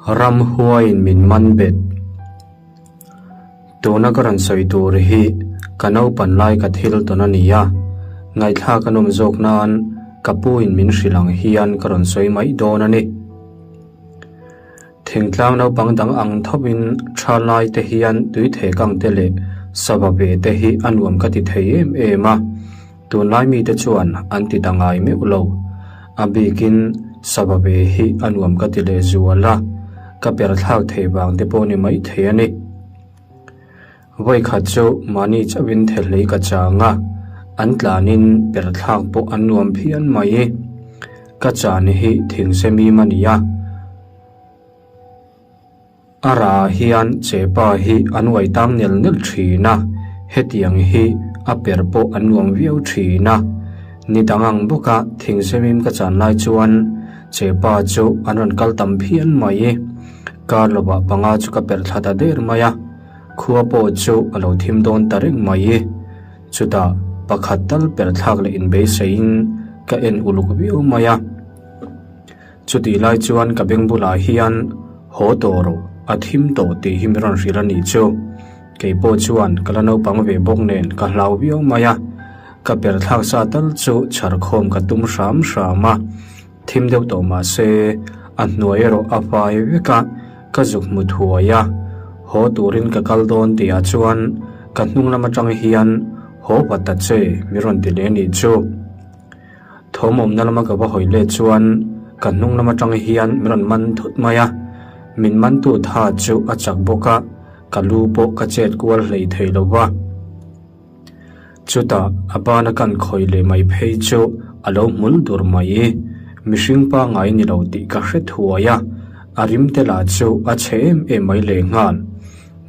Ramhuaiin min man bet. Tuna ka rawn sawi tur hi ka naupan lai ka thil tawn a ni a, ngaihthlak a nawm zawk nan ka puin min hrilh ang hian ka rawn sawi mai dawn a ni. Thingtlang naupang dang ang thawpin tha lai te hian tui thehkang te leh sava ve te hi a nuam ka ti thei em em a. Tunlai mite chuan an ti ta ngai meuh lo. A bikin sava ve hi a nuam ka ti leh zual a, ka per thlak thei vang te pawh ni mai thei a ni. Vawikhat chu mahni chauhin thelhlei ka chang a, an tlanin per thlak pawh an nuam phian mai. Ka chan hi thingsemim a ni a. A rah hian chepa hi an uai tang nel nel thin a, hetiang hi a per pawh an nuam viau thin a. Ni dang ang bawka thingsemim ka chan lai chuan chepa chu an rawn kal tam phian mai. Kar lovah panga chu ka per thla ta der mai a, khua pawh chu a lo thim dawn ta reng mai. Chutah pakhat tal per thlak leh inbeiseiin ka en uluk viau mai a. Chutih lai chuan ka beng bulah hian haw tawh rawh, a thim tawh tih hi mi rawn hrilh a nih chu. Kei pawh chuan ka la naupang ve bawk nen ka hlau viau mai a, ka per thlak sa tal chu chhar khawm ka tum hram hram a. Thim deuh tawh mah se a hnuai erawh a fai vek a, ka zuk hmu thuai a. Haw turin ka kal dawn tihah chuan ka hnung lam atang hian haw vat ta che mi rawn ti leh a nih chu. Thawmawmna lama ka va hawi let chuan ka hnung lam atang hian min rawn man thut mai a, min mantu tha chu a chak bawk a, ka lu pawh ka chet kual hlei thei lo va. Chutah a bana kan khawi leh mai phei chu a lo hmul dur mai. Mihring pangngai ni lo tih ka hre thuai a, a rim te lah chu a chhe em em mai lehnghal.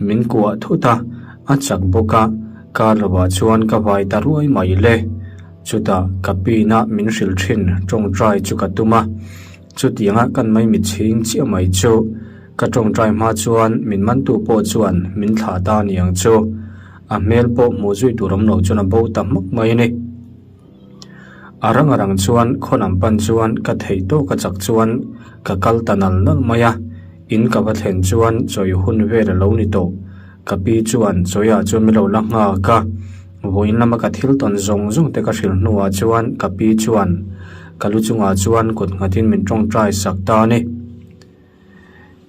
Min kuah thut a, a chak bawk a, kar lovah chuan ka vai ta ruai mai le. Chutah ka pin a min hrilh thin tawngtai chu ka tum a, chutianga kan maimit chhing chiah mai chu ka tawngtai hma chuan min mantu pawh chuan min thlah ta aniang chu a hmel pawh hmuh zui tur awm lo chuan a bo ta hmak mai a ni. A rang a rang chuan khaw lam pan chuan ka theih tawk a chak chuan ka kal ta nal nal mai a, in ka va thlen chuan chawi hun vel a lo ni tawh. Ka pi chuan chawiah chuan min lo la nghak a. Vawiin lama ka thil tawn zawng zawng te ka hrilh hnuah chuan ka pi chuan ka lu chungah chuan kut nghatin min tawngtai sak ta a ni.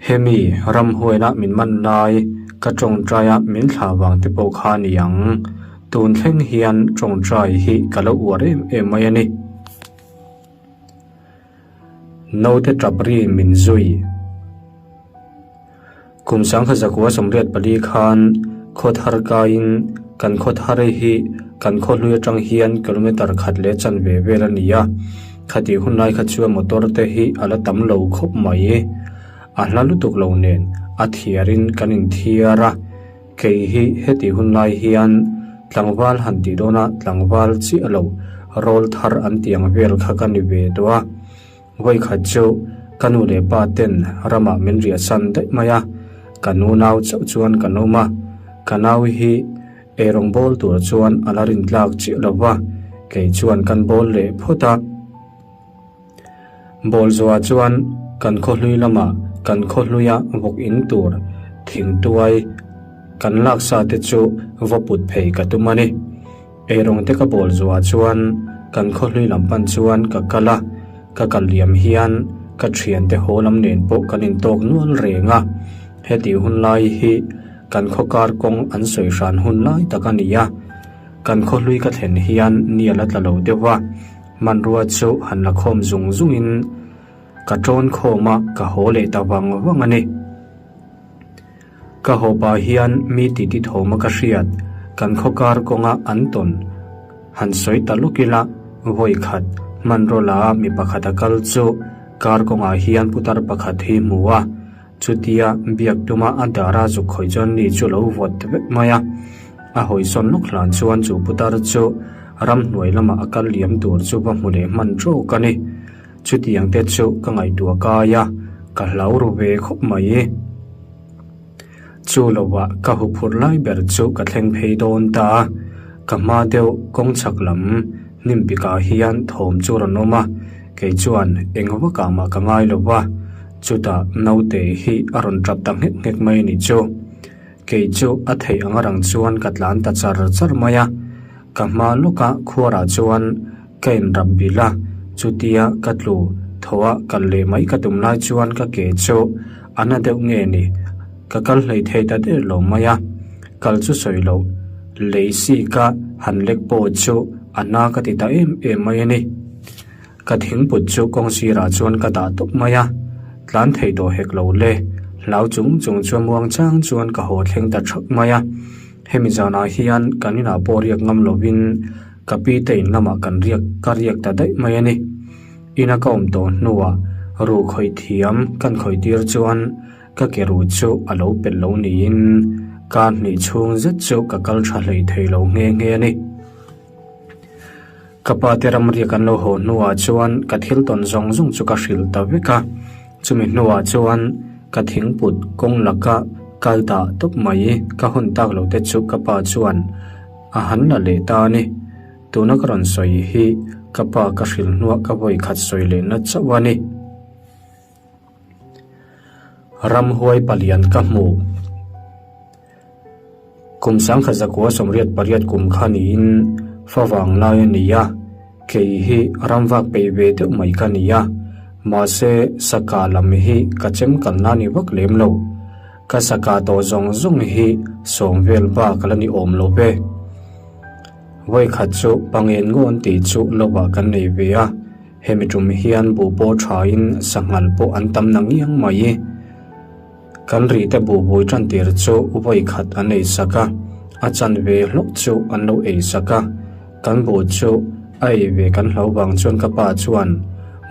Hemi ramhuaina min man lai ka tawngtaia min thlah vang te pawh kha a ni ang. Tun thleng hian tawngtai hi ka lo uar em em mai a ni. Naute tap ri min zui. Kum sangha zakua 84 khan khaw thar kaiin kan khaw thar hi kan khaw hlui atang hian kilometer khat leh chanve vel a ni a, khatih hun lai kha chuan motor te hi a la tam lo khawp mai. A hla lutuk lo nen a thiarin kan inthiar a, kei hi hetih hun lai hian tlangval han tih dawna tlangval chiah lo rawl thar an tih ang vel kha ka ni ve tawh a. Vawikhat chu ka nu leh pa ten ramah min riahsan daih mai a, ka nu nau chauh chuan kan awm a, ka nau hi eirawng bawl tur chuan a la rin tlak chiah lo va, kei chuan kan bawl leh phawt a. Bawl zuah chuan kan khawhlui lamah kan khawhluia vawk in tur thingtuai kan laksa te chu va put phei ka tum a ni. Eirawng te ka bawl zuah chuan kan khawhlui lam pan chuan ka kal a, ka kal liam hian ka thiante haw lam nen pawh kan intawk nual reng a. Hetih hun lai hi kan khaw kar kawng an sawi hran hun lai tak a ni a, kan khawhlui ka thlen hian ni a la tla lo deuh a, hmanrua chu han la khawm zung zungin ka tawn khawm a, ka haw leh ta vang vang a ni. Ka haw pah hian mi titi thawma ka hriat, kan khaw kar kawnga an tawn han sawi ta lawk ila, vawi khat hmanraw la mi pakhat a kal chu kar kawngah hian putar pakhat hi hmu a, chutia biak tuma a dar a zuk khawih chuan ni chu lo vawt vek mai a, a hawisawn lawk hlan chuan chu putar chu ramhnuai lamah a kal liam tur chu va hmu leh hman tawk a ni. Chutiang te chu ka ngaihtuah kai a, ka hlau ru ve khawp mai. Chu lovah ka huphurh lai ber chu ka thleng phei dawn ta a, ka hma deuh kawng chhak lam hnim pikah hian thawm chu rawn awm a, kei chuan eng vakah mah ka ngai lo va. Chutah naute hi a rawn tap ta nghek nghek mai a nih chu. Kei chu a theih ang rang chuan ka tlan ta char char mai a. Ka hma lawka khuarah chuan ka inrap bilh a, chutia ka tlu tho a kal leh mai ka tum lai chuan ka ke chu a na deuh nge ni, ka kal hlei thei ta der lo mai a. Kal chu sawi loh, lei si ka han lek pawh chu a na ka ti ta em em mai a ni. Ka thingput chu kawng sirah chuan ka dah tawp mai a, tlan thei tawh hek lo le, hlau chung chung chuan muang chang chuan ka haw thleng ta thak mai a. Hemi zanah hian kan inah pawh riak ngam lovin ka pi te in lamah kan riak ka riak ta daih mai a ni. Ina ka awm tawh hnuah ruh khawih thiam kan khawih tir chuan ka ke ruh chu a lo pelh lo niin kar hnih chhung zet chu ka kal tha hlei thei lo nghe nghe a ni. Ka pa te ramriak an lo haw hnuah chuan ka thil tawn zawng zawng chu ka hrilh ta vek a, chumi hnuah chuan ka thingput kawng laka kal dah tawp mai ka hawn tak loh te chu ka pa chuan a han la leh ta a ni. Tuna ka rawn sawi hi ka pa ka hrilh hnuah ka vawi khat sawi lehna chauh a ni. Ramhuai palian ka hmu. Kum sangkhat zakua 88 kum kha niin favang lai a ni a, kei hi ramvak peih ve deuh mai ka ni a, mahse saka lam hi ka chem kalna ni vak lem lo. Ka saka tawh zawng zawng hi sawm vel bak la ni awm lo ve. Vawikhat chu pangen ngawn tih chu lovah kan nei ve a, hemi tum hian buh pawh thain sanghal pawh an tam na ngiang mai. Kan rihte buhbui tan tir chu vawi khat an ei sak a, a chanve hlawk chu an lo ei sak a. Kan buh chu a ei ve kan hlo vang chuan ka pa chuan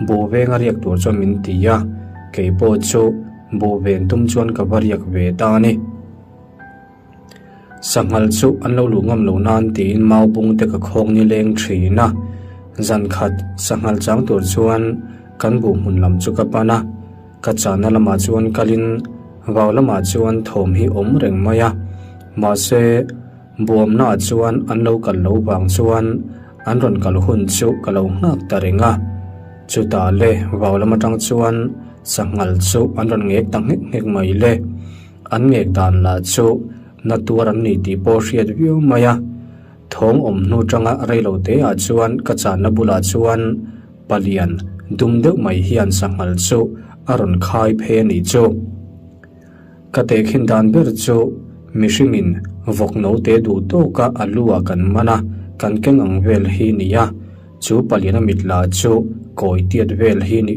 buh venga riak tur chuan min ti a, kei pawh chu buh ven tum chuan ka va riak ve ta a ni. Sanghal chu an lo luh ngam lo nan tiin mau bung te ka khawng ni leng thin a, zan khat sanghal chang tur chuan kan buh hmun lam chu ka pan a, ka chahna lamah chuan kalin vau lamah chuan thawm hi awm reng mai a, mahse buamnaah chuan an lo kal lo vang chuan an rawn kal hun chu ka lo nghak ta reng a, chutah le vau lam atang chuan sanghal chu an rawn ngek ta nghek nghek mai le. An ngek dan lah chu na tuar an ni tih pawh hriat viau mai a. Thawng awm hnu tanga reilo te ah chuan ka channa bulah chuan palian dum deuh mai hian sanghal chu a rawn khai phei a nih chu. Ka tehkhin dan ber chu mihringin vawk note duh tawka a lu ah kan man a, kan keng ang vel hi ni a. Chu paliana mit lah chu kawi tiat vel hi ni.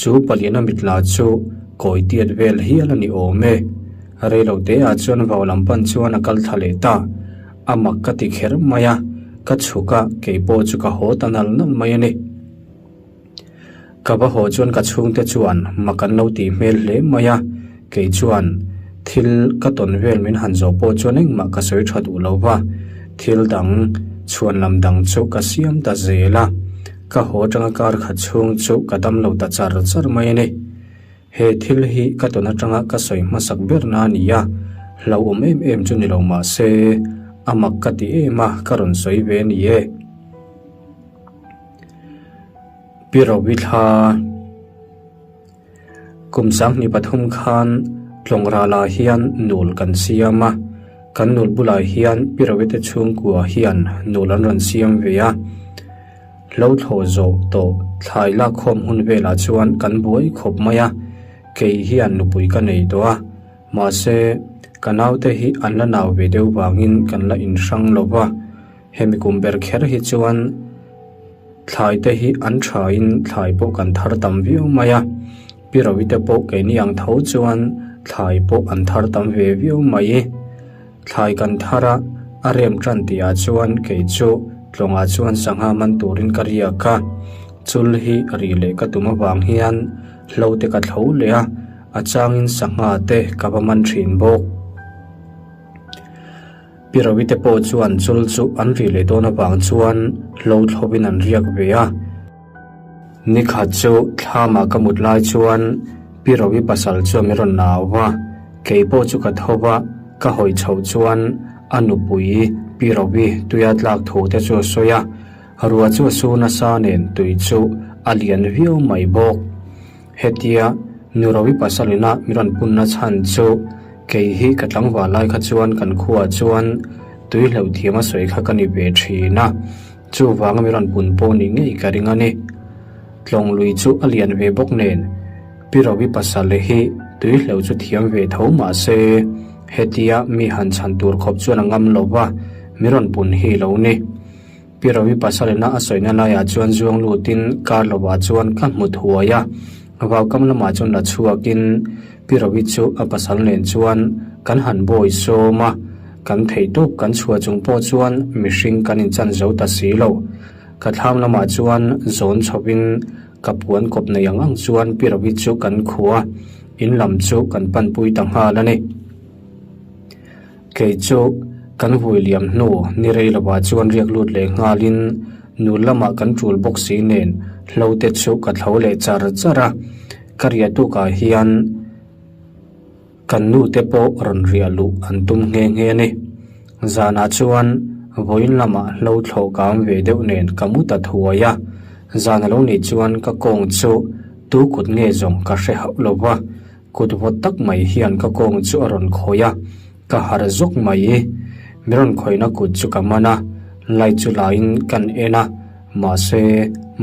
Chu paliana mitla chu kawi tiat vel hial a ni awm e. Reilo te ah chuan vau lam pan chuan a kal thla leh ta. A mak ka ti kher mai a, ka chhuk a, kei pawh chu ka haw ta nal nal mai a ni. Ka va haw chuan ka chhungte chuan mak an lo tih hmel hle mai a, kei chuan thil ka tawn vel min han zawh pawh chuan engmah ka sawi tha duh lo va, thil dang chhuan lam dang chu ka siam ta zel a. Ka haw atanga kar khat chhung chu ka dam lo ta char char mai a ni. He thil hi ka tawn atanga ka sawi hmasak ber na a ni a, hlauhawm em em chu ni lo mah se, a mak ka ti em a, ka rawn sawi ve a ni e. Pi Rovi thla. Kum 23 khan Tlawngrala hian nul kan siam a, kan nul bulah hian Pi Rawite chhungkua hian nul an rawn siam ve a. Hlo thlawh zawh tawh thlai lakkhawm hun velah chuan kan buai khawp mai a, kei hian nupui ka nei tawh a, mahse ka naute hi an la nau ve deuh vangin kan la inhrang lo va, hemi kum ber kher hi chuan Thlai te hi an tha in thlai pawh kan thar tam viau mai a, Pi Rovi te pawh keini ang tho chuan thlai pawh an thar tam ve viau mai. Thlai kan thar a, a rem tan tih ah chuan kei chu tlawngah chuan sangha man turin ka riak a, chul hi ri leh ka tum avang hian hlo te ka thlo leh a, a changin sangha te ka va man thin bawk. Pi Rawite pawh chuan chul chu an rih leh dawn avang chuan hlo thlawhin an riak ve a. Nikhat chu thlamah ka mut lai chuan Pi Rawi pasal chuan min rawn nau va, kei pawh chu ka tho va, ka hawi chhoh chuan a nupui Pi Rawi tuia tlak thu te chu a sawi a, ruah chu a su nasa nen tui chu a lian viau mai bawk. Hetia. Nurawi pasalina mi rawn punna chhan chu kei hi ka tlangval lai kha chuan kan khuaah chuan tui hleuh thiam a sawi kha ka ni ve thin a, chuvanga mi rawn pun pawh ni ngei ka ring a ni. Tlawng lui chu a lian ve bawk nen Pi Rawi pasal hi tui hleuh chu thiam ve tho mah se hetia mi han chhan tur khawp chuan a ngam lo va, mi rawn pun hi lo ni. Pi Rawi pasalina a sawina laiah chuan zuang lutin kar lovah chuan ka hmu thuai a, vaukam lamah chuan la chhuakin Pi Rawi chu a pasal nen chuan kan han bawi sawm a, kan theih tawp kan chhuah chung pawh chuan mihring kan inchan zo ta si lo. Ka thlam lamah chuan zawn chhovin ka puan kawp nei ang ang chuan Pi Rawi chu kan khuh a, in lam chu kan panpui ta nghal a ni. Kei chu kan vui liam hnu ni rei lovah chuan riak lut leh nghalin nul lamah kan tul bawk si nen hlo te chu ka thlo leh char char a, ka riah tukah hian kan nu te pawh rawn riah luh an tum nghe nghe a ni. Zanah chuan vawiin lamah hlo thlawh kang ve deuh nen ka mu ta thuai a, zan a lo nih chuan ka kawng chu tu kut nge zawng ka hre hauh lo va. Kut vawt tak mai hian ka kawng chu a rawn khawih a, ka harh zawk mai. Mi rawn khawihna kut chu ka man a, light chu laiin kan en a, mahse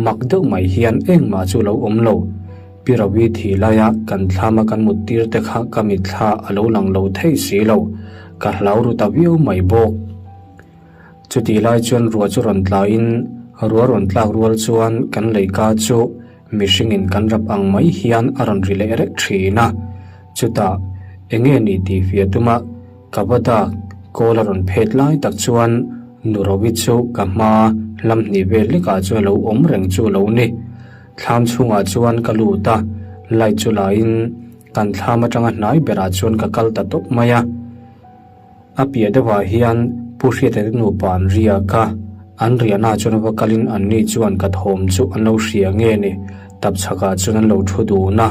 mak deuh mai hian engmah chu lo awm lo. Pi Rawi thi laia kan thlama kan mut tir te kha ka mitthla a lo lang lo thei si lo, ka hlau ru ta viau mai bawk. Chutih lai chuan ruah chu rawn tlain ruah rawn tlak rual chuan kan leika chu Mihringin kan rap ang mai hian a rawn ri leh rek thin a, chutah enge ni tih fiah tuma ka va dak kawl a rawn phet lai tak chuan Nurovi chu ka hma lam hnih vel hlekah chuan a lo awm reng chu a lo ni. Thlam chhungah chuan ka lut a, light chu laiin kan thlam atanga hnai berah chuan ka kal ta tawp mai a. A piah deuhah hian Pu Hriata te nupa an riak a, an riahnaah chuan va kalin anni chuan ka thawm chu an lo hria nge ni, tapchhakah chuan an lo thu dun a,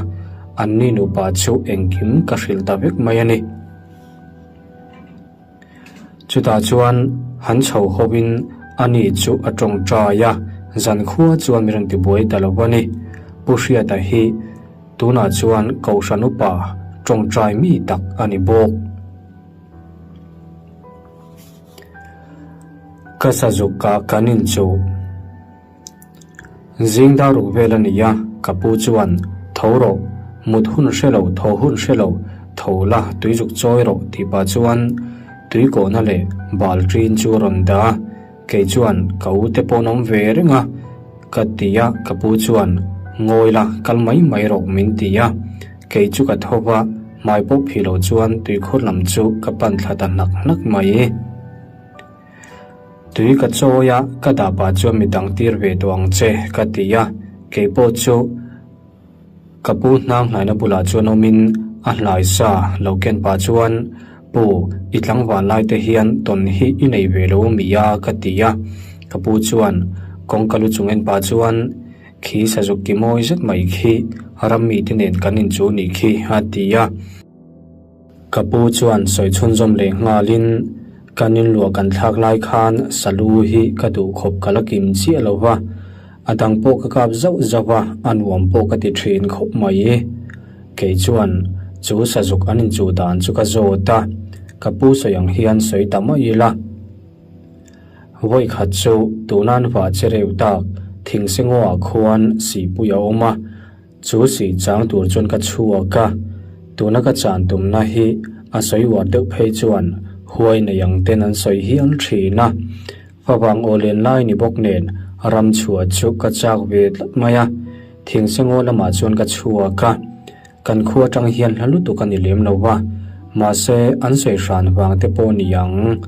anni nupa chu engkim ka hrilh ta vek mai a ni. Chutah chuan han chho hovin ani chu a tawngtai a, zankhua chuan min rawn tibuai ta lo a ni. Pu Hriata hi. Tunah chuan Kohhran upa tawngtai mi tak a ni bawk. Ka sazuk kah kan inchuh. Zing dar ruk vel a ni a, ka pu chuan, Tho rawh, mut hun hre lo, tho hun hre lo, tho la, tui zuk chawi rawh tih pah chuan tui kawhna leh bal ṭin chu a rawn dah a. Kei chuan ka u te pawh an awm ve reng a, ka ti a, ka pu chuan ngawi la kal mai mai rawh min ti a, kei chu ka tho va, hmai pawh phih loh chuan tuikhur lam chu ka pan thla ta hnak hnak mai. Tui ka chawi a, ka dah pah chuan mi dang tir ve tawh ang che ka ti a, kei pawh chu. Ka pu hnang hlaina bulah chuan awmin a hlai sa lo ken pah chuan, Pu, i tlangval lai te hian tawn hi i nei ve lo mi a? ka ti a. Ka pu chuan kawngka lu chung en pah chuan, Khi sazuk ki mawi zet mai khi ram mite nen kan inchu nih khi a ti a. Ka pu chuan sawi chhunzawm leh nghalin, Kan inluah kan thlak lai khan salu hi ka duh khawp ka la kim chiah lo va, a dang pawh ka kap zauh zauh va, a nuam pawh ka ti thin khawp mai. Kei chuan chu sazuk an inchuh dan chu ka zawt a, ka pu sawi ang hian sawi ta mai ila. Vawikhat chu tunan vah che reuh tak Thingsengaw-ah khuan sihpui a awm a, Chu si chang tur chuan ka chhuak a, tuna ka chan tumna hi a sawi uar deuh phei chuan huai nei ang ten an sawi hial thin a. Favang aw len lai ni bawk nen ram chhuah chu ka chak ve tlat mai a, thingsengaw lamah chuan ka chhuak a. Kan khua atang hian hla lutuk a ni lem lo va, mahse an sawi hran vang te pawh ni ang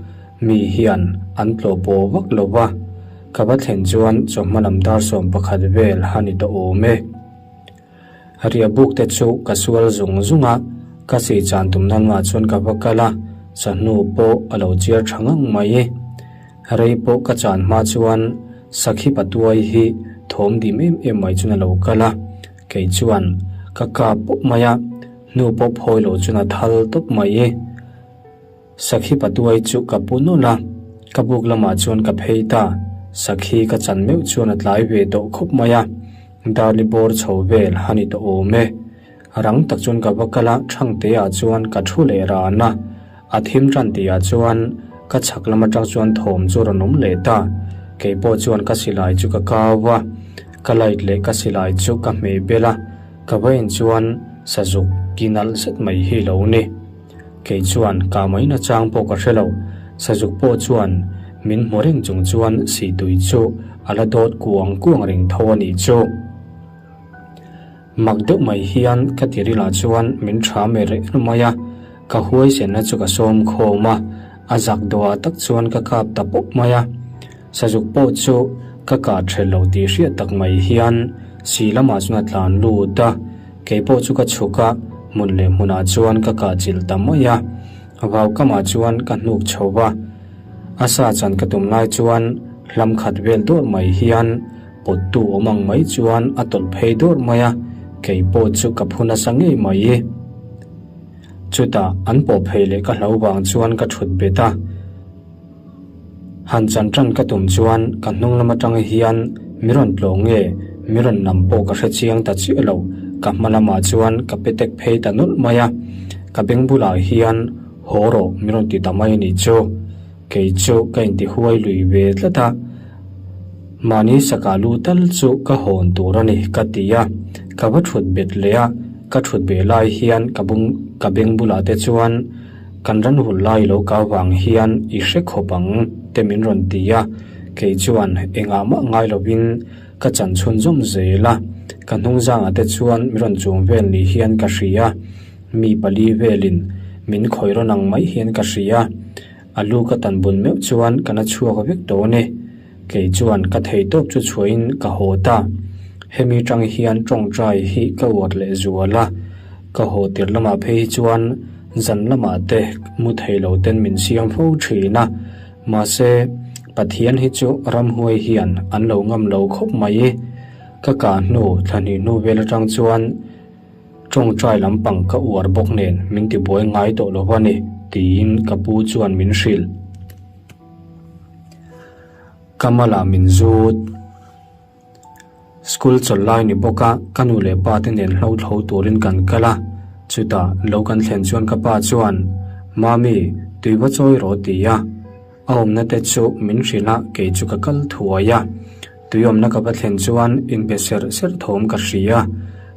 mi hian an tlawh pawh vak lo va. Ka va thlen chuan chawhma lam dar 11 vel a ni tawh awm e. Riah buk te chu ka sual zung zung a, ka si chan tum nan mah chuan ka va kal a, chahnu pawh a lo chiar tha ngang mai. Rei pawh ka chan hma chuan sakhi patuai hi thawm dim em em mai chuan a lo kal a, kei chuan ka kap pawp mai a, hnu pawh phawi lo chuan a thal tawp mai. Sakhi patuai chu ka pu nawlh a, ka buk lamah chuan ka phei ta. Sakhi ka chan meuh chuan a tlai ve tawh khawp mai a, Darli bawr chho vel a ni tawh awm e. Rang tak chuan ka va kal a, Thangte ah chuan ka thu leh ran a. A thim tan tih ah chuan ka chhak lam atang chuan thawm chu rawn awm leh ta. Kei pawh chuan ka silai chu ka kau a, ka light leh ka silai chu ka hmeh bel a, ka va en chuan sazuk ki nalh zet mai hi lo ni. Kei chuan ka mai na chang pawh ka hre lo, sazuk pawh chuan min hmu reng chung chuan sihtui chu a la dawt kuang kuang reng tho a nih chu. Mak deuh mai hian ka tirilah chuan min tha mer er mai a, ka huaisenna chu ka sawm khawm a, a zak dawhah tak chuan ka kap ta pawp mai a. Sazuk pawh chu ka kah ṭhel lo tih hriat tak mai hian si lamah chuan a tlan lut a, kei pawh chu ka chhuk a, hmun leh hmunah chuan ka kah chilh ta mai a. Vau kamah chuan ka hnuk chho va, a sa chan ka tum lai chuan hlam khat vel dawrh mai hian Pawttu awm ang mai chuan a tawlh phei dawrh mai a, kei pawh chu ka phu nasa ngei mai. Chutah an pawh phei leh ka hlo vang chuan ka thut bet a, han chan tan ka tum chuan ka hnung lam atang hian mi rawn tlawh nge mi rawn lam pawh ka hre chiang ta chiah lo, ka hma lamah chuan ka pe tek phei ta nawlh mai a, ka beng bulah hian haw rawh mi rawn ti ta mai a nih chu. Kei chu ka intihuai lui ve tlat a, mahni sakah lu tal chu ka hawn tur a ni ka ti a, ka va thut bet leh a, ka thut beh lai hian ka bung ka beng bulah te chuan kan ran hul lai lo ka vang hian i hre khawp ang te min rawn ti a, kei chuan engah mah ngai lovin ka chan chhunzawm zel a, ka hnungzangah te chuan min rawn chum vel ni hian ka hria. Mi pali velin min khawih rawn ang mai hian ka hria. A lu ka tan bun meuh chuan ka na chhuak vek dawn e. Kei chuan ka thei tawp chu chhuahin ka haw ta. Hemi tang hian tawngtai hi ka uar leh zual a. Ka haw tir lamah phei hi chuan zan lamah te mu thei lo ten min siam fo thin a. Mahse, Pathian hi chu ramhuai hian an lo ngam lo khawp mai. Ka kah hnu thla hnih hnu vel atang chuan Tawngtai lampang ka uar bawk nen min tibuai ngai tawh lo a ni, tiin ka pu chuan min hrilh. Ka malah min zut. School chawlh lai ni bawk a, ka nu leh pa te nen hlo thlo turin kan kal a, chutah lo kan thlen chuan ka pa chuan, Mami, tui va chawi rawh ti a. A awmna te chu min hrilh a, kei chu ka kal thuai a. Tui awmna ka va thlen chuan inbe serh serh thawm ka hria.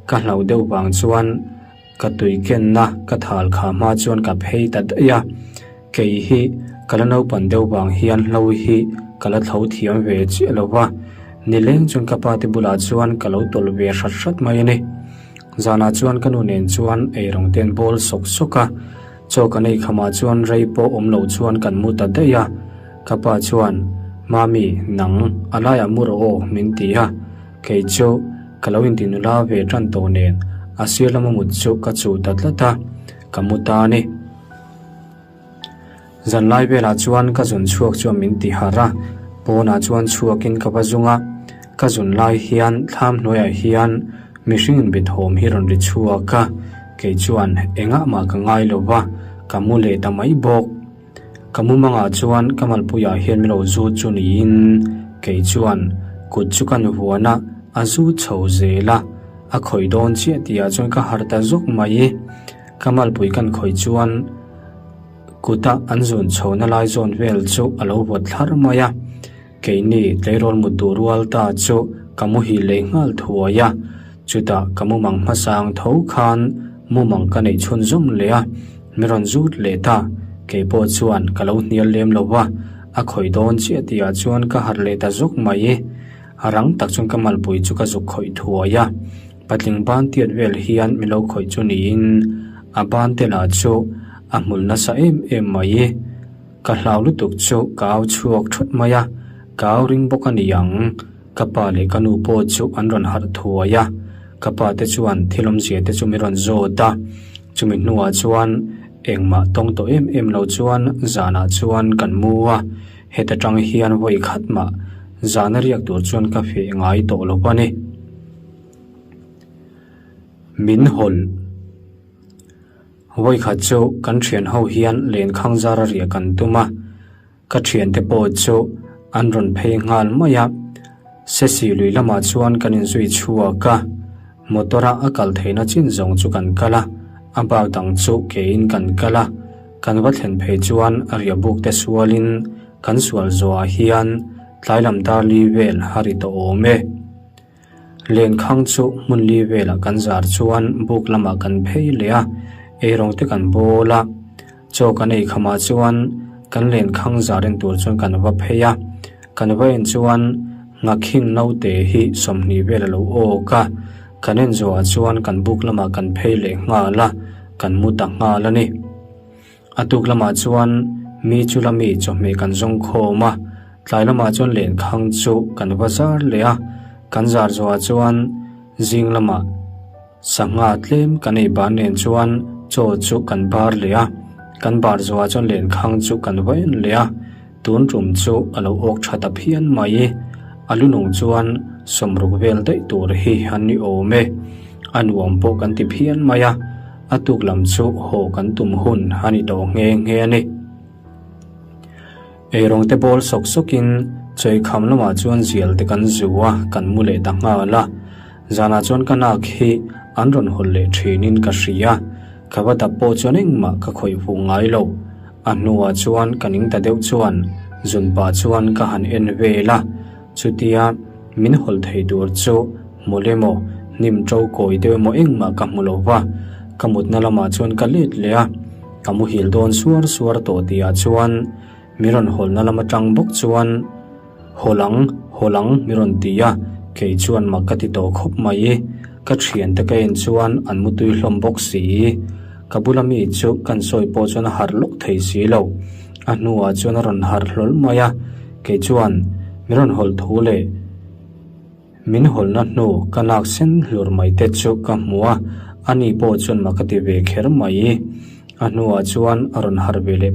Ka hlauh deuh vang chuan ka tui kenna ka thal kha hma chuan ka phei ta daih a. Kei hi ka la naupan deuh vang hian hlo hi ka la thlo thiam ve chiah lo va, nileng chuan ka pa te bulah chuan ka lo tawlh ve hrat hrat mai a ni. Zanah chuan ka nu nen chuan eirawng te an bawl sawk sawk a. Chaw kan ei khamah chuan rei pawh awm lo chuan kan mu ta daih a, ka pa chuan, Mami, nang, a laiah mu rawh aw, min ti a. Kei chu ka lo inti nula ve tan tawh nen a sir lama mut chu ka chuh ta tlat a, ka mu ta a ni. Zanlai velah chuan ka zun chhuak chuan min ti harh a, pawnah chuan chhuakin ka va zung a, ka zun lai hian thlam hnuaiah hian Mihring inbethawm hi rawn ri chhuak a, kei chuan engah mah ka ngai lo va, ka mu leh ta mai bawk. Ka mumangah chuan ka malpuiah hian min lo zut chu niin kei chuan kut chu ka nuhuan a, a zut chho zel a, a khawih dawn chiah tihah chuan ka harh ta zawk mai. Ka malpui kan khawih chuan kuta an zun chhohna lai zawn vel chu a lo vawt thlar mai a. Keini tleirawl mut duh rual ta chu ka muhil leh nghal thuai a, chutah ka mumang hmasang tho khan mumang ka neih chhunzawm leh a, mi rawn zut leh ta, kei pawh chuan ka lo hnial lem lo va, a khawih dawn chiah tihah chuan ka harh leh ta zawk mai. A rang tak chuan ka malpui chu ka zuk khawih thuai a, patling ban tiat vel hian mi lo khawih chu niin a ban te lah chu a hmul nasa em em mai. Ka hlau lutuk chu ka au chhuak thut mai a, ka au ring bawk a ni ang. Ka pa leh ka nu pawh chu an rawn harh thuai a, ka pa te chuan thil awmzia te chu min rawn zawt a. Chumi hnuah chuan engmah tawng tawh em em lo chuan zanah chuan kan mu a, heta tang hian vawi khat mah zana riak tur chuan ka feh ngai tawh lo a ni. Min hawlh. Vawikhat chu kan thian ho hian lenkhang zara riah kan tum a, ka thiante pawh chu an rawn phei nghal mai a. Sesi lui lamah chuan kan inzui chhuak a. Motor-a a kal theihna chin zawng chu kan kal a, a bak dang chu kein kan kal a. Kan va thlen phei chuan a riah buk te sualin kan sual zawhah hian tlai lam dar li vel a ri tawh awm e. Lenkhang chu hmun li velah kan zar chuan buk lamah kan phei leh a, eirawng te kan bawl a. Chaw kan ei khamah chuan kan lenkhang zar en tur chuan kan va phei a, kan va en chuan Nghakhing naute hi 20 vel a lo awk a, kan en zawhah chuan kan buk lamah kan phei leh nghal a, kan mu ta nghal a ni. A tuk lamah chuan mi chu la mi chawhmeh kan zawng khawm a, tlai lamah chuan lenkhang chu kan va zar leh a, kan zar zawhah chuan zing lamah sangha tlem kan ei ban nen chuan chaw chu kan bar leh a, kan bar zawhah chuan lenkhang chu kan va en leh a. Tun tum chu a lo awk tha ta phian mai. A lu nung chuan 60 vel daih tur hi an ni awm e. A nuam pawh kan ti phian mai a, a tuk lam chu haw kan tum hun a ni tawh nghe nghe a ni. Eirawng te bawl sawk sawkin chawikham lamah chuan zial te kan zu a, kan mu leh ta nghal a. Zanah chuan ka nak hi an rawn hawlh leh thinin ka hria. Ka va dap pawh chuan engmah ka khawih fuh ngai lo. A hnuah chuan ka ning ta deuh chuan zun pah chuan ka han en vel a, chutia min hawlh thei tur chu hmu le maw, hnim to kawi deuh emaw engmah ka hmu lo va, ka mutna lamah chuan ka let leh a, ka muhil dawn suar suar tawh tihah chuan mi rawn hawlhna lam atang bawk chuan Hawl ang, hawl ang mi rawn ti a, kei chuan mak ka ti tawh khawp mai. Ka thiante ka en chuan an mutui hlawm bawk si. Ka bula mi chu kan sawi pawh chuan a harh lawk thei si lo. A hnuah chuan a rawn harh hlawl mai a, kei chuan mi rawn hawlh thu leh min hawlhna hnu ka lak sen hlur mai te chu ka hmu a, ani pawh chuan mak a ti ve kher mai. A hnuah chuan a rawn harh ve leh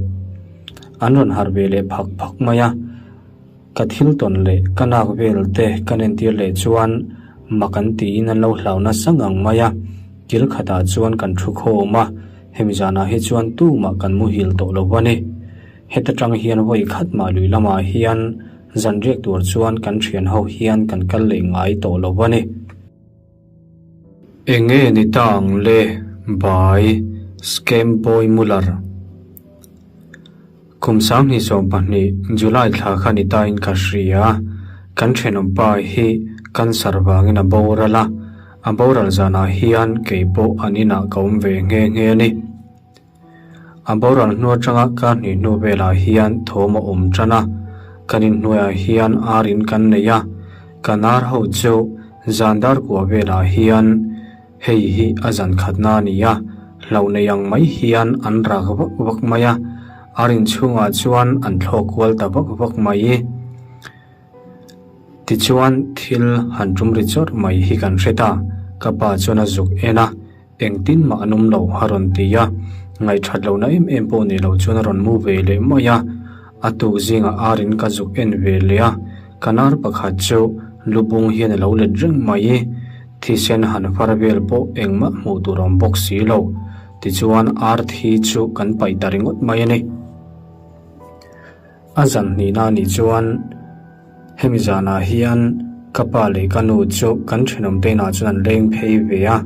an rawn harh ve leh phak phak mai a. Ka thil tawn leh ka nak vel te kan entir leh chuan mak an tiin an lo hlau nasa ngang mai a, kil khatah chuan kan thu khawm a, hemi zanah hi chuan tumah kan muhil tawh lo a ni. Heta tang hian vawi khat mah lui lamah hian zan riak tur chuan kan thian ho hian kan kal leh ngai tawh lo a ni. Enge ni ta ang le by Scam Boy Muller. Kum 2020 July thla kha ni tain ka hria, kan thenawm pa hi cancer vangin a boral a, a boral zanah hian kei pawh an inah ka awm ve nghe nghe a ni. A boral hnu atanga ka hnih hnu velah hian thawm a awm tan a, kan inhnuaiah hian ar in kan nei a, kan ar ho chu zan dar kua velah hian Hei hi a zan khatna a ni a, hlauh nei ang mai hian an rak vak vak mai a, a rin chhungah chuan an thlawk kual ta vak vak mai. Tichuan thil han tum ri chawrh mai hi kan hre ta, ka pa chuan a zuk en a, engtin mah an awm lo a rawn ti a, ngaihthat lohna em em pawh nei lo chuan a rawn mu ve leh mai a, a tuk zingah arin ka zuk en ve leh a, ka nar pakhat chu lubung hian a lo let reng mai. Thisen han far vel pawh engmah hmuh tur awm bawk si lo. Tichuan ar thi chu kan paih ta ringawt mai a ni. A zan hnihna a nih chuan hemi zanah hian ka pa leh ka nu chu kan thenawm te inah chuan an leng phei ve a,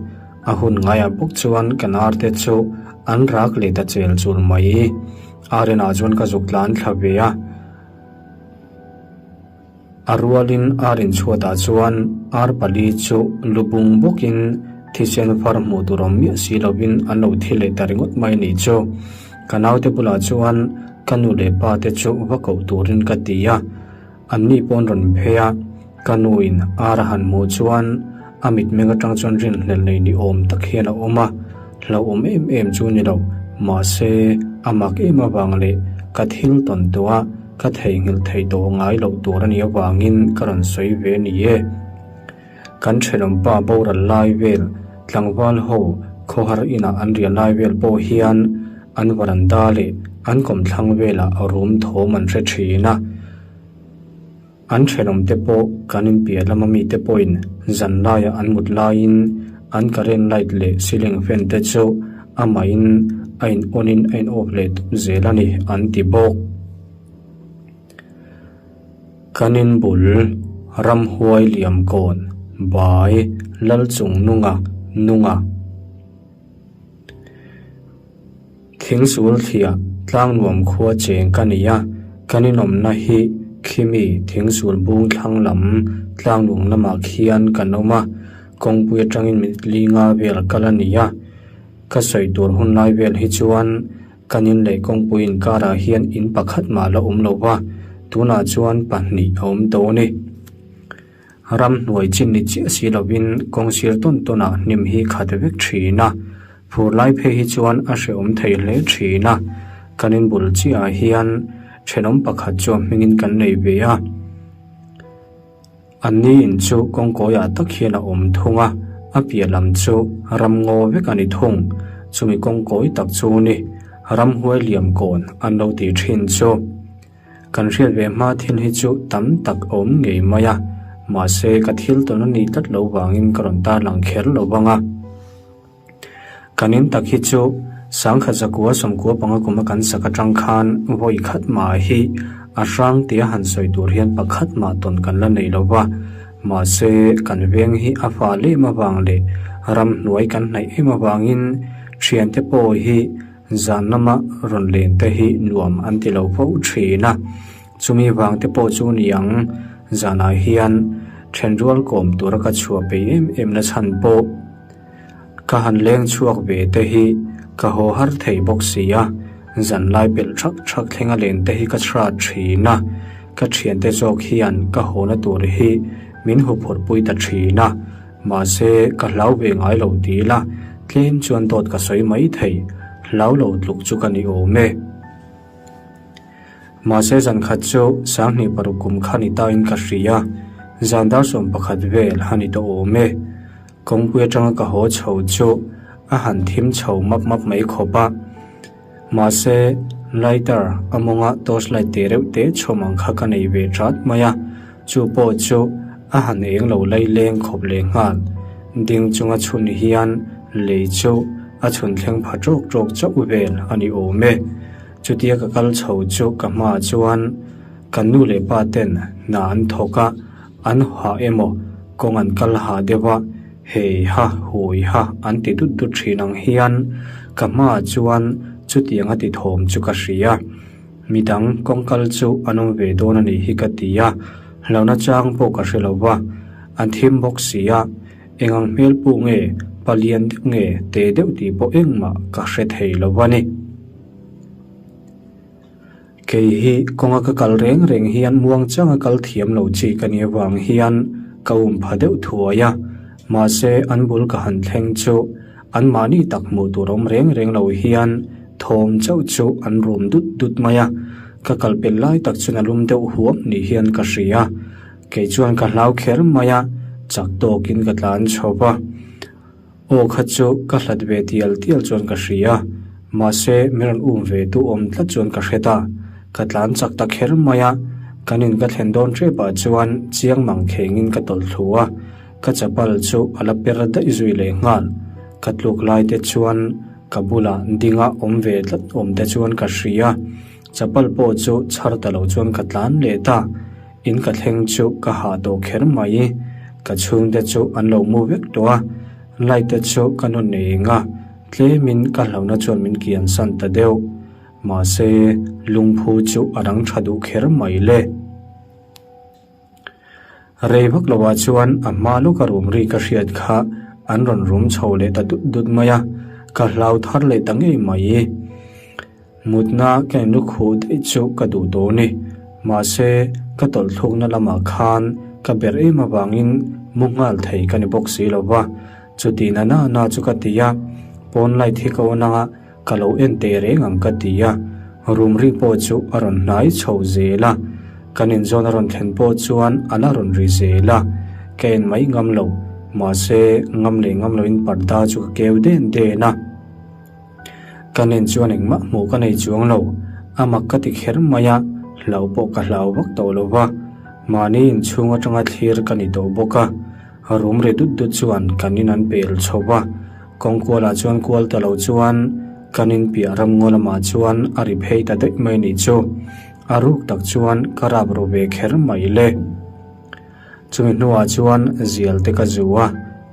a hun ngaiah bawk chuan kan ar te chu an rak leh ta chel chul mai. Ar inah chuan ka zuk tlan thla ve a. A rualin ar inchhuatah chuan ar pali chu lu bung bawkin thisen far hmuh tur awm miah si lovin an lo thi leh ta ringawt mai a nih chu. Ka naute bulah chuan ka nu leh pa te chu va koh turin ka ti a, anni pawh an rawn phei a, ka nuin ar a han hmuh chuan a mitmeng atang chuan rinhlelh nei ni awm tak hian a awm a, hlauhawm em em chu ni lo, mahse a mak em avang leh ka thil tawn tawh a, Ka theihnghilh theih tawh ngai loh tur a nih avangin ka rawn sawi ve a ni e. Kan thenawmpa boral lai vel, tlangval ho khawhar inah an riah lai vel pawh hian an varanda leh an kawmthlang velah rum thawm an hre thin a. An thenawmte pawh kan inpiah lama mite pawhin zan laiah an mut laiin an current light leh ceiling fan te chu amahin a in on in a in off leh tawp zel a ni an ti bawk. Kan in bul ramhuai liam kawn by. Lalchungnunga, Nunga. Thingsul thliah Tlangnuam khua cheng ka ni a, kan inawmna hi khimi Thingsul bung thlang lam Tlangnuam lamah khian kan awm a, kawngpui atangin minute li nga vel kal a ni a. Ka sawi tur hun lai vel hi chuan kan in leh kawngpui inkarah hian in pakhat mah la awm lo va, tunah chuan pahnih a awm tawh a ni. Ramhnuai chin ni chiah si lovin kawng sir tawn tawnah hnim hi khat vek thin a, phur lai phei hi chuan a hrehawm thei hle thin a, kan inbul chiahah hian thenawm pakhat chu a hmingin kan nei ve a. An ni in chu kawngkawiah tak hian a awm thung a, a piah lam chu ramngaw vek a ni thung. Chumi kawngkawi tak chu ni ramhuai liam kawn an lo ti thin chu. Kan hriat ve hma thil hi chu tam tak a awm ngei mai a, mahse ka thil tawn a nih tlat lo vangin ka rawn tarlang kher lo vang a. Kan in tak hi chu sangkhat zakua sawmkua panga kuma kan sak atang khan vawi khat mah hi a hrang tia han sawi tur hian pakhat mah tawn kan la nei lo va, mahse kan veng hi a fa lem avang leh ramhnuai kan hnaih em avangin thiante pawh hi zan lama rawn len te hi nuam an ti lo fo thin a, chumi vang te pawh chu ni ang zanah hian thenrual kawm tura ka chhuah peih em em na chhan pawh. Ka han leng chhuak ve te hi ka haw har thei bawk si a, zan lai pelh thak thak thlenga len te hi ka chhrat thin a, ka thiante zawk hian ka hawna tur hi min huphurh pui ta thin a, mahse ka hlau ve ngai lo ti ila tlem chuan dawt ka sawi mai thei, hlau lo tluk chu ka ni awm e. Mahse zan khat chu sanghnih paruk kum kha ni tain ka hria, zan dar 11 vel a ni tawh awm e. Kawngpui atanga ka haw chho chu a han thim chho map map mai khawp a. Mahse lighter a mawnga torch light te reuh te chhawm ang kha ka nei ve chat mai a, chu pawh chu a han eng lo lai leng khawp leh nghal. Ding chunga chhun hian lei chu a chhun thleng pha tawk tawk chauh vel a ni awm e. Chutia ka kal chho chu ka hmaah chuan kan nu leh pa ten hna an thawk a, An hah emaw, kawng an kal hah deuh a, hei ha, hui ha an ti dut dut thin ang hian ka hmaah chuan chutiang a ti thawm chu ka hria. Midang kawng kal chu an awm ve dawn a nih hi ka ti a, hlauhna chang pawh ka hre lo va, an thim bawk si a, eng ang hmel puk nge, palian deuh nge, te deuh tih pawh engmah ka hre thei lo a ni. Kei hi kawnga ka kal reng reng hian muangchanga kal thiam lo chi ka nih avang hian ka um pha deuh thuai a, mahse an bul ka han thleng chu anmahni tak hmuh tur awm reng reng lo hian thawm chauh chu an rum dut dut mai a, ka kal pel lai tak chuan a lum deuh huam ni hian ka hria. Kei chuan ka hlau kher mai a, chak tawkin ka tlan chho va. Aw kha chu ka hlat ve tial tial chuan ka hria, mahse min rawn um ve tu awm tlat chuan ka hre ta. Ka tlan chak ta kher mai a, kan in ka thlen dawn tep ah chuan chiang mang khengin ka tawlh thlu a, ka chapal chu a la per daih zui leh nghal. Ka tluk lai te chuan ka bulah dinga awm ve tlat awm te chuan ka hria, chapal pawh chu chhar ta lo chuan ka tlan leh ta. In ka thleng chu ka hah tawh kher mai. Ka chhungte chu an lo mu vek tawh a, light te chu ka nawn nei eng a, tlemin ka hlauhna chuan min kian san ta deuh. Mahse, lungphu chu a rang tha duh kher mai le. Rei vak lovah chuan a hma lawka rum ri ka hriat kha an rawn rum chho leh ta dut dut mai a, ka hlau thar leh ta ngei mai. Mutna ka in lukhuh daih chu ka duh tawh ni. Mahse, ka tawlhthlukna lamah khan ka ber em avangin mu nghal thei ka ni bawk si lo va. Chuti na na na chu ka ti a, pawn light hi ka on anga ka lo en teh reng ang ka ti a. Room ri pawh chu a rawn hnai chho zel a. Kan inzawn a rawn thlen pawh chuan a la rawn ri zel a. Ka en mai ngam lo. Mahse, ngam leh ngam loin parda chu ka keu den den a. Ka nen chuan engmah hmuh ka nei chuang lo, a mak ka ti kher mai a, hlau pawh ka hlau vak tawh lo va, mahni inchhung atanga thlir ka ni tawh bawk a, rum ri dut dut chuan kan in an pel chho va, kawng kualah chuan kual ta lo chuan kan in piah ramngaw lamah chuan a ri phei ta daih mai nih chu, a ruk tak chuan ka rap ru ve kher mai le. Chumi hnuah chuan zial te ka zu a.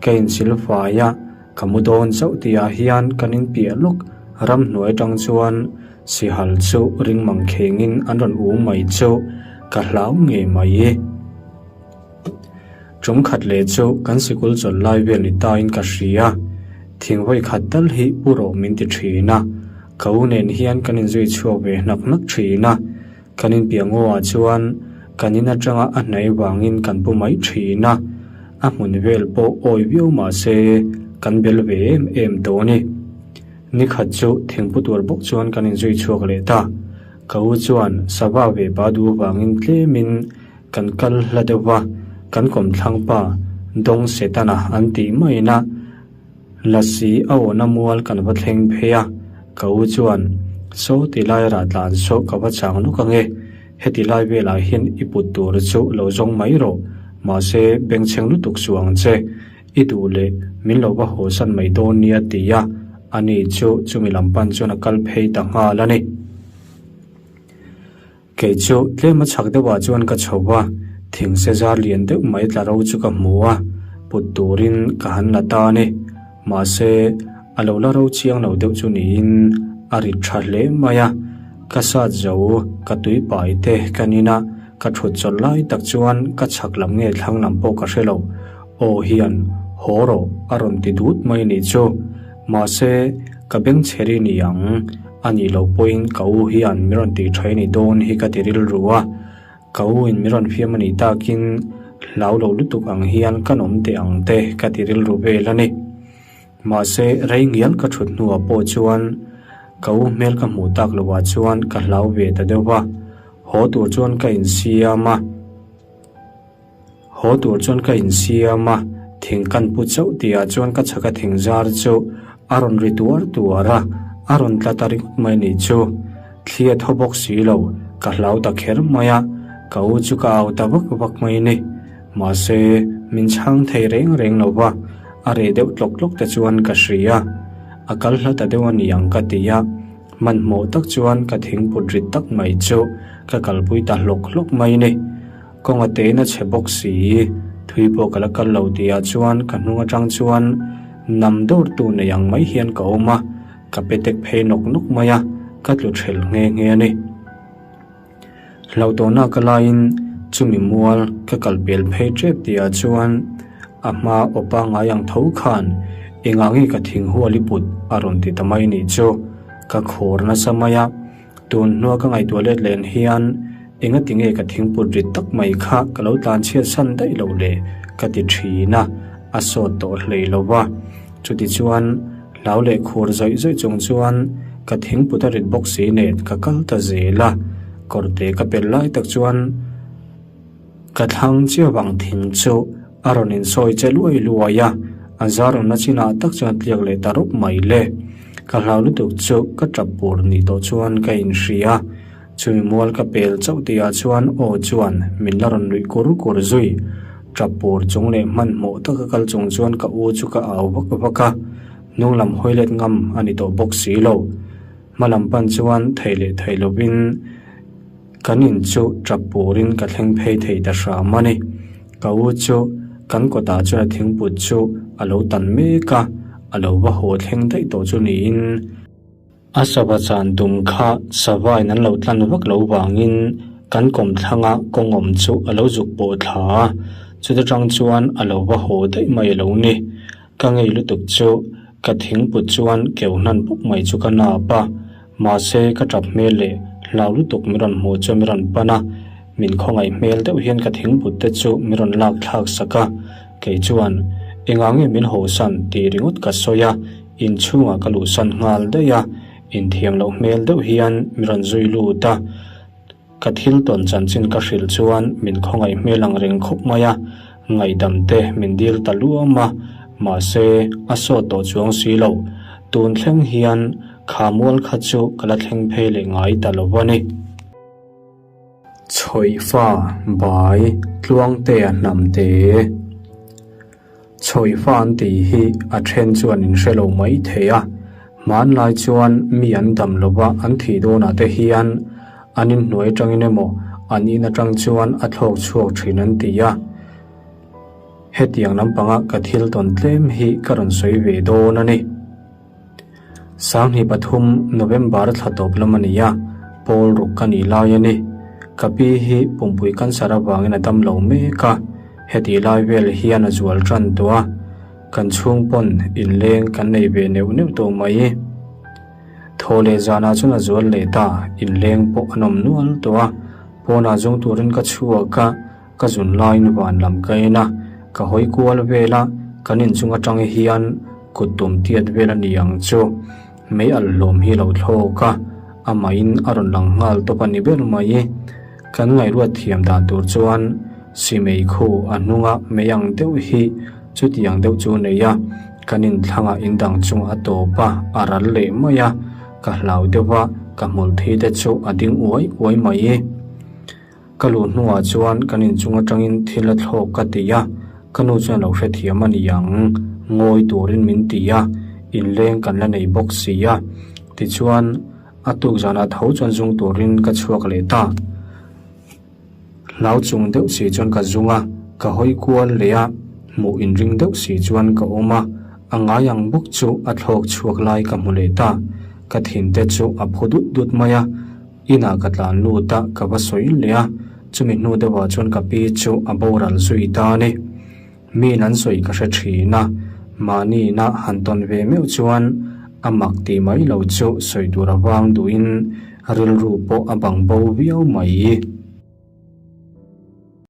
Ka inchil fai a, ka mu dawn chauh tihah hian kan inpiah lawk ramhnuai atang chuan sihal chu ring mang khengin an rawn um mai chu ka hlau ngei mai. Tum khat leh chu kan sikul chawlh lai vel ni tain ka hria, thing vawi khat tal hi pu rawh min ti thin a, ka u nen hian kan inzui chhuak ve hnak hnak thin a, kan inpiah ngaw ah chuan kan in atanga a hnaih vangin kan pu mai thin a, a hmun vel pawh awi viau mah se kan bel ve em em tawh a ni. Ni khat chu thingpu tur bawk chuan kan inzui chhuak leh ta, ka u chuan sava ve pa duh vangin tlemin Kan kal hla deuh va, kan kawmthlang pa Dawng Setana an tih maiin a Lasi a awhna mual kan va thleng phei a, ka u chuan, Saw ti lai rah tlan saw ka va chang lawk ange, heti lai velah hian i put tur chu lo zawng mai rawh, mahse bengchheng lutuk suh ang che, i duh leh min lo va hawsan mai dawn nia ti a, ani chu chumi lam pan chuan a kal phei ta nghal a ni. Kei chu tlem a chhak deuhah chuan ka chho a, thing se zar lian deuh mai tla ro chu ka hmu a, put turin ka han la ta a ni. Mahse, a lo la ro chiang lo deuh chu niin a rit tha hle mai a, ka sat zo ka tui pai te ka nin a, ka thut chawlh lai tak chuan ka chhak lam nge thlang lam pawh ka hre lo. Aw hian haw rawh a rawn ti dut mai nih chu. Mahse, ka beng chhe ri ni ang, a nih loh pawhin ka u hian min rawn tih tha ni dawn hi ka ti rilru a, ka u in min rawn fiam a nih takin hlau lo lutuk ang hian ka nawm teh ang te ka ti rilru vel a ni. Mahse, rei ngial ka thut hnuah pawh chuan ka u hmel ka hmuh tak loh ah chuan ka hlau ve ta deuh va, haw tur chuan ka insiam a. Haw tur chuan ka insiam a, thing kan pu chauh tihah chuan ka chhaka thing zar chu a rawn ri tuar tuar a, a rawn tla ta ringawt mai nih chu. Thli a thaw bawk si lo, ka hlau ta kher mai a, ka u chu ka au ta vak vak mai ni. Mahse, min chhang thei reng reng lo va, a reh deuh tlawk tlawk te chuan ka hria. A kal hla ta deuh a ni ang ka ti a, hmanhmawh tak chuan ka thingput rit tak mai chu ka kalpui ta hlawk hlawk mai ni. Kawng a tein a chhe bawk si, thui pawh ka la kal lo tihah chuan ka hnung atang chuan nam dawrtu nei ang mai hian ka awm a, ka pe tek phei nawk nawk mai a, ka tlu thelh nghe nghe a ni. Hlauhtawhna ka laiin chumi mual ka kal pel phei tep tihah chuan a hma aw pangngai ang tho khan engah nge ka thing hual i put a rawn ti ta mai nih chu, ka khur nasa mai a. Tun hnua ka ngaihtuah let len hian engati nge ka thingput rit tak mai kha ka lo tlan chhiat san daih lo le ka ti thin a, a sawt tawh hlei lo va. Chutichuan hlau leh khur zawih zawih chung chuan ka thingput a rit bawk si nen ka kal ta zel a, kawrte ka pel lai tak chuan Ka thlang chiah vang thing chu a rawn insawi che luai luai a, a zar awmna chinah tak chuan a tliak leh ta rawp mai le. Ka hlau lutuk chu ka tap pur ni tawh chuan ka inhria. Chumi mual ka pel chauh tihah chuan aw chuan min la rawn nuih kur kur zui. Tap pur chung leh hmanhmawh taka kal chung chuan ka u chu ka au vak vak a, hnung lam hawi let ngam a ni tawh bawk si lo. Hma lam pan chuan thei leh thei lovin. Kan in chu tap purin ka thleng phei thei ta hram a ni. Ka u chu kan kawtah chuan a thingput chu a lo tan mek a, a lo va haw thleng daih tawh chu niin a sava chan tum kha savain an lo tlan vak lo vangin kan kawmthlanga kawng awm chu a lo zuk pawh thla a, chuta tang chuan a lo va haw daih mai a lo ni. Ka ngei lutuk chu ka thingput chuan keu hnan puk mai chu ka nap a. Mahse, ka tap hmel leh hlau lutuk min rawn hmuh chu min rawn pan a, min khawngaih hmel deuh hian ka thingput te chu min rawn lak thlak sak a, kei chuan engah nge min hawsan tih ringawt ka sawi a, inchhungah ka luhsan nghal daih a, inthiam loh hmel deuh hian min rawn zui lut a. Ka thil tawn chanchin ka hrilh chuan min khawngaih hmel ang reng khawp mai a, ngaihdam te min dil ta luam a, mahse a sawt tawh chuang si lo. Tun thleng hian kha mual kha chu ka la thleng phei leh ngai ta lo a ni. Chhawihfa bai Tluangtea hnamte. Chhawihfa an tih hi a then chuan in hre lo mai thei a, hmanlai chuan mi an dam lova an thih dawnah te hian an inhnuai atangin emaw an in atang chuan a thlawk chhuak thin an ti a. Hetiang lampanga ka thil tawn tlem hi ka rawn sawi ve dawn a ni. 2003 November thla tawp lam a ni a, pawl ruk ka nih lai a ni. Ka pi hi pumpui cancer avangin a dam lo mek a, hetih lai vel hian a zual tan tawh a, kan chhung pawn inleng kan nei ve neuh neuh tawh mai. Thaw leh zanah chuan a zual leh ta, inleng pawh an awm nual tawh a, pawnah zawng turin ka chhuak a, Ka zun laiin van lam ka en a, ka hawi kual vel a, kan inchung atang hian kut tum tiat vel a ni ang chu. Mei alh hlawm hi lo thlawk a, amahin a rawn lang nghal tawp a ni ber mai. Kan ngaihruat thiam dan tur chuan simei khu a hnunga mei ang deuh hi chutiang deuh chu nei a, kan inthlangah indang chungah a tawp a, a ral leh mai a, ka hlau deuh a, ka hmul thi te chu a ding uai uai mai. Ka luh hnuah chuan kan inchung atangin thil a thlawk ka ti a, ka nu chuan lo hrethiam a ni ang, ngawi turin min ti a, inleng kan la nei bawk si a. Tichuan, a tuk zanah tho chuan zung turin ka chhuak leh ta. Hlau chung deuh si chuan ka zung a, ka hawi kual leh a, hmuh inring deuh si chuan ka awm a, a ngai ang bawk chu a thlawk chhuak lai ka hmu leh ta. Ka thinte chu a phu dut dut mai a. Inah ka tlan lut a, ka va sawi leh a, chumi hnu deuhah chuan ka pi chu a boral zui ta a ni. Miin an sawi ka hre thin a, mahni ina han tawn ve meuh chuan a mak tih mai lo chu sawi tur avang duhin rilru pawh a bang bo viau mai.